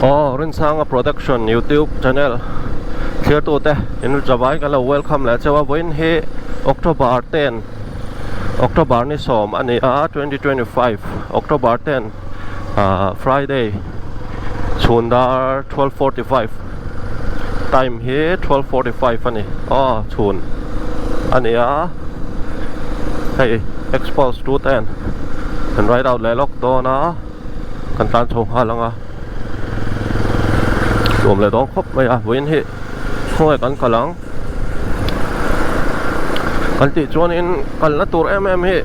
Aw Rinsanga Production YouTube channel thirtute in zavai kan lo welcome leh cheu a vawiin hi October 10 October ni sawm a ni a 2025 October 10 ah Friday chhun dar 12:45 time hi 12:45 a ni aw chhun a ni a hei Xpulse 210 kan ride out leh lawk dawn a. Kan tlan chho nghal ang a, nuam leh dawn khawp mai a, vawiin hi khawnge kan kal ang kan tih chuanin kalna tur em em hi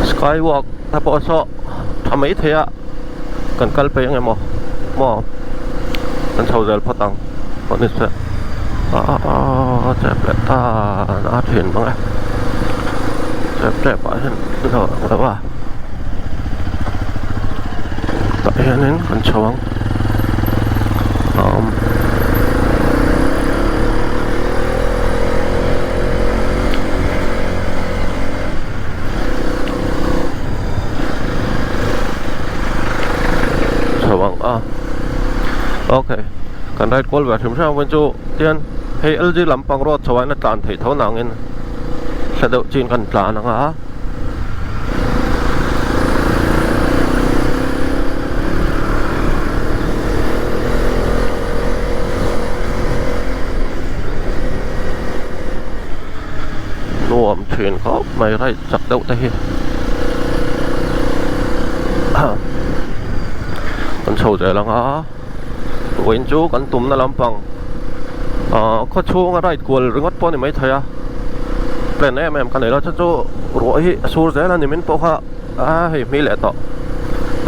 skywalk te pawh saw tha mai thei a kan kal peih ang emaw maw kan chho zel phawt ang pawh ni se aaa chep leh ta a thin mang e chep tep ah hian lo ang lo a. Tah hianin kan chho ang umm chho ang a okay kan ride kual ve hrim hrim ang chu tian hei L G lampang road chho ah hian a tlan theih tho nangin hla deuh chin kan tlan ang a. Nuam thin khawp mai right chak deuh te hi kan chho zel ang a vawiin chu kan tumna lampang ahh khaw chhunga right kual ringawt pawh a ni maithei a plan em em ka nei lo chu chu ruah hi a sur zel a ni min pawh kha a hei hmi leh tawh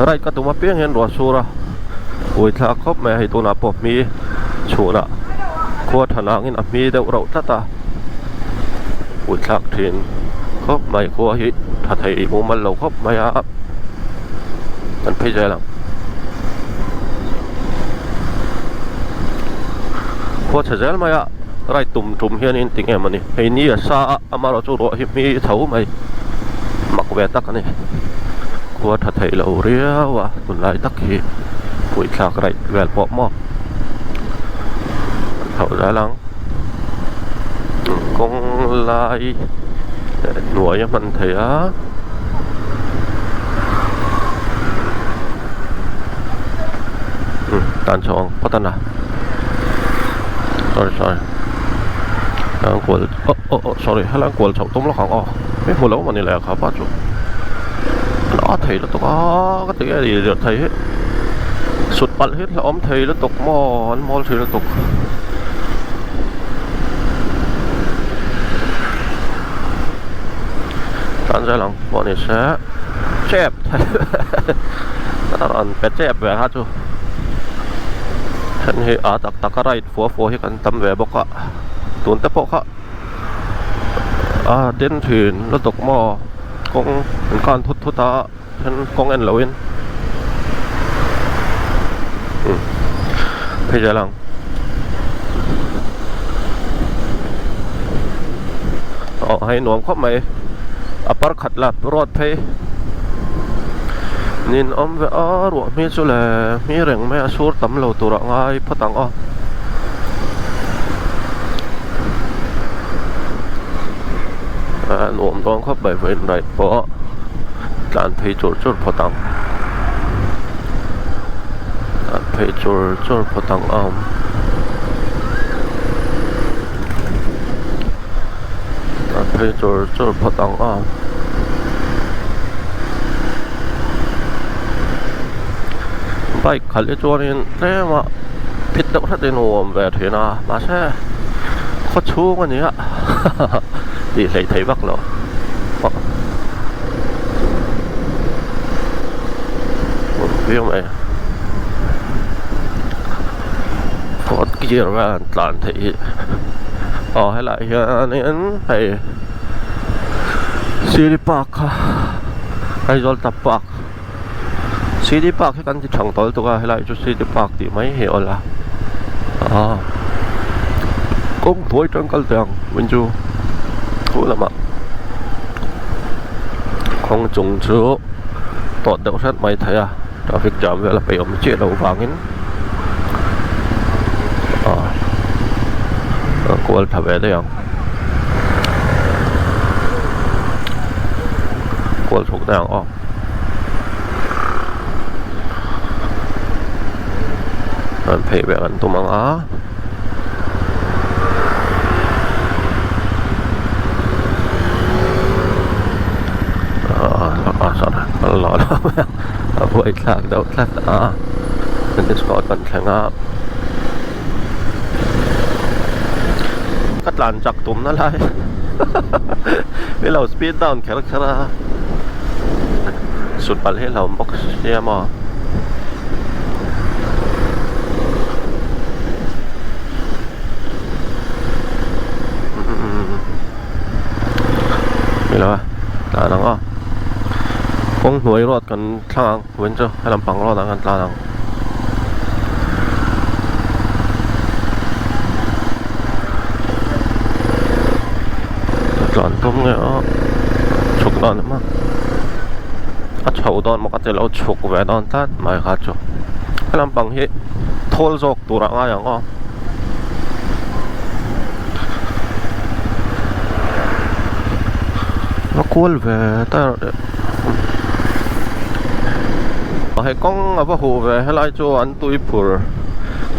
right ka tum apiang hian ruah a sur a uithlak khawp mai a hei tunah pawh hmi chhunah khua tha nangin a hmi deuh rauh tlat a uithlak thin khawp mai khua hi tha thei mumal lo khawp mai a kan phei zel ang khua chhe zel mai a right tum tum hianin ti nge mawni hei ni a sa a amaherawhchu ruah hi hmi tho mai mak ve tak a ni khua tha thei lo riau a tunlai tak hi puithlak right vel pawh maw kan tho zel ang kawng lai hnuai a hman theih a. Tan chho ang phawt a na sorry sorry an kual oh oh oh sorry helai an kual chhoh tum lawk ang aw mi hmu lo mawni le kha pa chu an a thei lutuk a ka ti nge ni zir thei hi sut palh hi hlauhawm thei lutuk maw an mawl thin lutuk. Tan zel ang pawh ni se chep an pe chep ve kha chu then hi a tak tak a right fua fua hi kan tam ve bawk a tun te pawh kha a den thin lutuk maw kawng an khan thut thut a then kawng en loin phei zel ang aw hei nuam khawp mai a par khat la road phei nin awm ve a ruah hmi chu le hmi reng mai a sur tam lo tur a ngai phawt ang aw. A nuam dawn khawp mai vawiin ride pawh tlan phei chur chur phawt ang tlan phei chur chur phawt ang a awm tlan phei chur chur phawt ang a bike khalh hi chuanin tlem a phit deuh hretin nuam ve thin a mahse khaw chhung a ni a tih hleih theih vak lo viau mai fourth gear vel an tlan theih hi aw helai hianin hei Siri park kha Aizawl tap park City park hi kan ti thang tawl tuk a helai chu city park tih mai hi a awm a ah kawng hnuai tang kal teh ang vawiin chu thu lamah kawng chung chu tawt deuh hret mai thei a. Traffic jam vel a peih awm chiah loh vangin ah a kual tha ve daih ang kual chhuk daih ang aw. An phei ve kan tum ang a. A buai thlak deuh tlat a discount kan thleng a ka tlan chak tum na lai i lo speed down kher kher a sut palh hi a hlauhawm bawk sia maw. Ni lo a tlan ang aw kawng hnuai road kan thlang ang vawiin chu helam pang road ah khan tlan ang tlan tum nge aw chhuk dawn em a a chho dawn maw ka ti lo chhuk ve dawn tlat mai kha chu helam pang hi thawl zawk tur ah ngai ang aw. A kual ve ta hei kawng a va huh ve helai chu an tui phur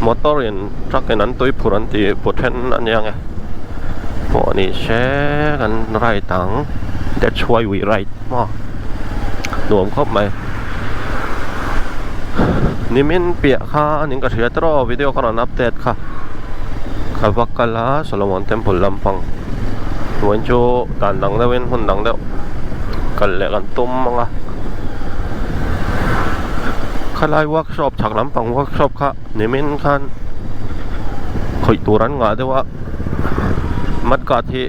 motor in truck in an tui phur an tih put then a nia nge pawh ni se kan ride ang that's why we ride maw nuam khawp mai nimin piah kha ning ka hria tawh video ka rawn update kha ka va kal a Solomon temple lampang vawiin chu dan dang deuhin hmun dang deuh kal leh kan tum ang a khalai workshop chhak lampang workshop kha nimin khan khawih tur an ngah deuh a mudguard hi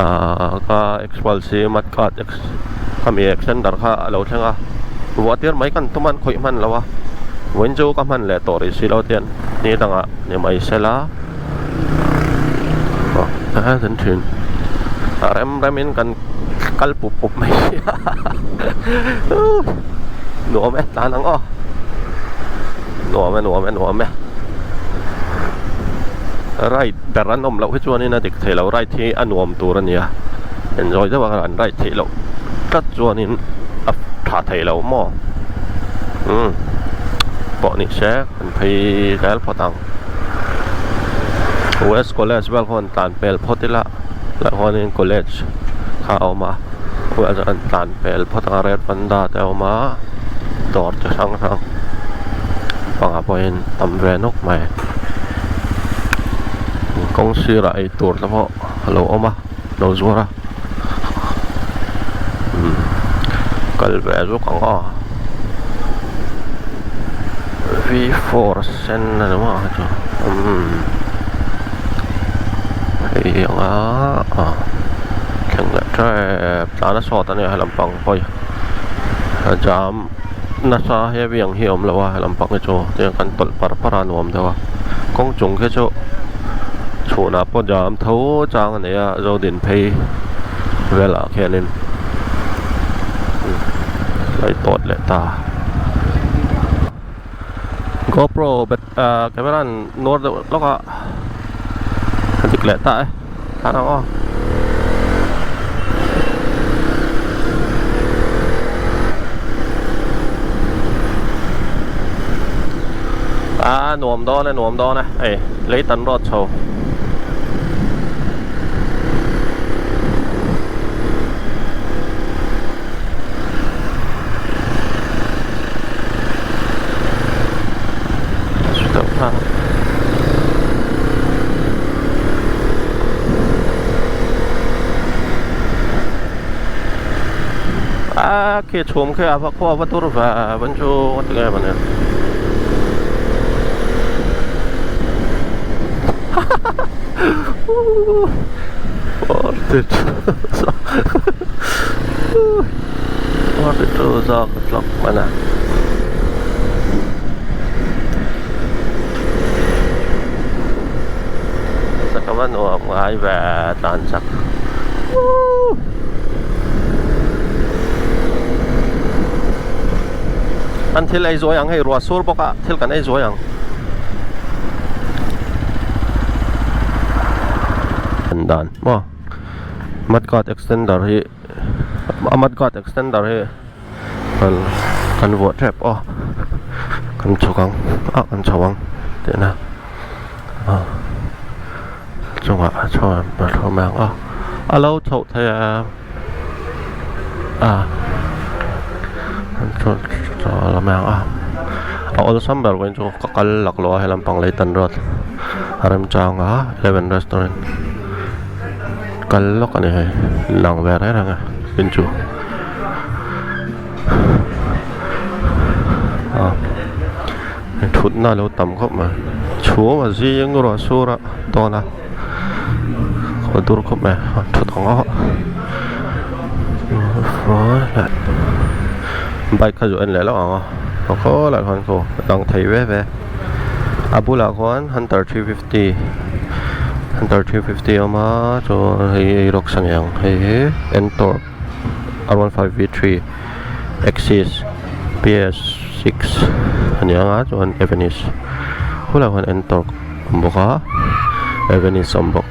ahh ka expulse hi mudguard khami extender kha a lo thleng a vuah tir mai kan tum a an khawih hman lo a vawiin chu ka hman leh tawh rih si lo tian ni dangah ni mai sela aw a den thin a rem rem in kan kal pup pup mai si a nuam e tlan ang aw nuam e nuam e nuam e ride ber an awm loh hi chuanin a dik thei lo ride hi a nuam tur a nia enjoy deuh a an ride theih loh tlat chuanin a tha thei lo maw umm pawh ni se kan phei zel phawt ang west college vel khawn tlan pel phawt ila lah khuanin college kha a awm a an tlan pel phawt ang a red panda te a awm a dawr chi hrang hrang pangah pawhin tam ve nawk mai kawng sirah ei tur te pawh a lo awm a lo zuar a umm kal ve zuk ang aw v four sen a ni maw chu umm hei ang a ah thleng leh tep tlan a sawt a nia helam pang hawi a jam nasa heavy ang hi a awm lo a helam pang hi chu tiang kan tawlh par par a nuam deuh a kawng chung khi chu chhunah pawh jam tho chang a nei a zodin phei velah khianin a tawt leh ta gopro bat ah camera an nuar deuh lawk a a dik leh ta e thlan ang aw. A nuam dawn e nuam dawn e hei lei tan rawt chho. A khi chhum khi a va khua va tur ve vẫn chu có thể mà nè zawk tlawk hman a. Saka va nuam ngai ve tlan chak Kan thil ei zuai ang hei ruah sur bawk a thil kan ei zuai ang. Dan maw mudguard extender hi a mudguard extender hi kan kan vuah tep aw kan chhuk ang ah kan chho ang tihna ah chungah chuan a thu mai ang a a lo chhoh thei a a a mai ang a a awlsam ber pawhin chu ka kal laklawh a helam pang Leitan road a remchang a eleven restaurant kal lawk a ni hei lang ve reng reng a in chu a thutna a lo tam khawp mai chhum a zing ruah sur a dawn a a dur khawp mai a thut ang a bike kha zu en leh lawk ang a a khawlaiah khuan khu a lang thei ve ve a bulah khuan hunter 350 hunter 350 a awm a chuan hei hi rocks a ni ang hei hi ntorq r15 v3 axis ps6 a ni ang a chuan avenis khulaiah khuan ntorq. Awm bawk a Avenis awm bawk.